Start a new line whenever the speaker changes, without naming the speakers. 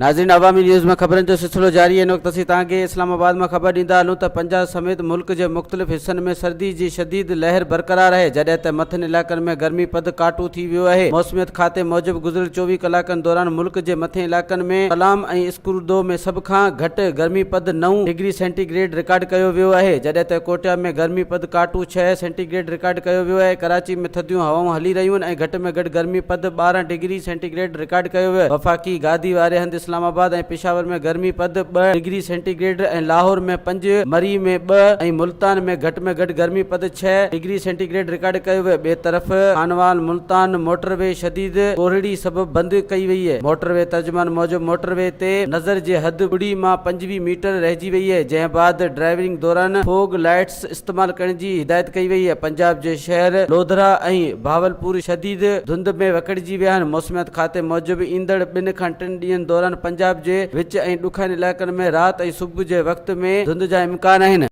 ناظرين عوامي نيوز ۾ خبرن جو سلسلو جاري آهي ان وقت اسين توهان کي اسلام آباد مان خبر ڏيندا هلون ته پنجاب سميت ملڪ جي مختلف حصن ۾ سردي جي شديد لهر برقرار آهي جڏهن ته مٿن علائقن ۾ گرمي پد ڪاٽو ٿي ويو آهي موسميات کاتي موجب گذريل 24 ڪلاڪن دوران ملڪ جي مٿين علائقن ۾ ڪلام ۽ اسڪردو ۾ سڀ کان گهٽ گرمي پد نو ڊگري سينٽي گريڊ رڪارڊ ڪيو ويو آهي جڏهن ته ڪوئٽيا ۾ گرمي پد ڪاٽو ڇهه سينٽي گريڊ رڪارڊ ڪيو ويو آهي ڪراچي ۾ ٿڌيون هوائون هلي رهيون آهن ۽ گهٽ ۾ گهٽ گرمي پد 12 ڊگري سينٽي گريڊ رڪارڊ ڪيو ويو. وفاقي گادي واري هنڌ اسلام آباد ۽ پشاور ۾ گرمي پد ٻه ڊگري سينٽي گريڊ ۽ لاهور ۾ پنج، مري ۾ ٻه ۽ ملتان ۾ گهٽ ۾ گهٽ گرمي پد ڇهه ڊگري سينٽي گريڊ رڪارڊ ڪيو ويو. ٻئي طرف خانوال ملتان موٽر وي شديد ڪوهيڙي سبب بند ڪئي وئي. موٽر وي ترجمان موجب موٽر وي تي نظر جي حد ٻڙي مان 25 ميٽر رهجي وئي جنهن بعد ڊرائيورنگ دوران فوگ لائٽس استعمال ڪرڻ جي هدايت ڪئي وئي آهي. پنجاب جي شهر لوڌرا ۽ بهاولپور شديد ڌنڌ ۾ وڪڙجي ويا آهن. موسميات کاتي موجب ايندڙ ٻن کان ٽن ڏينهن دوران پنجاب جي وچ ۽ ڏکائين علائقن ۾ رات ۽ صبح جي وقت ۾ ڌنڌ جا امڪان آهن.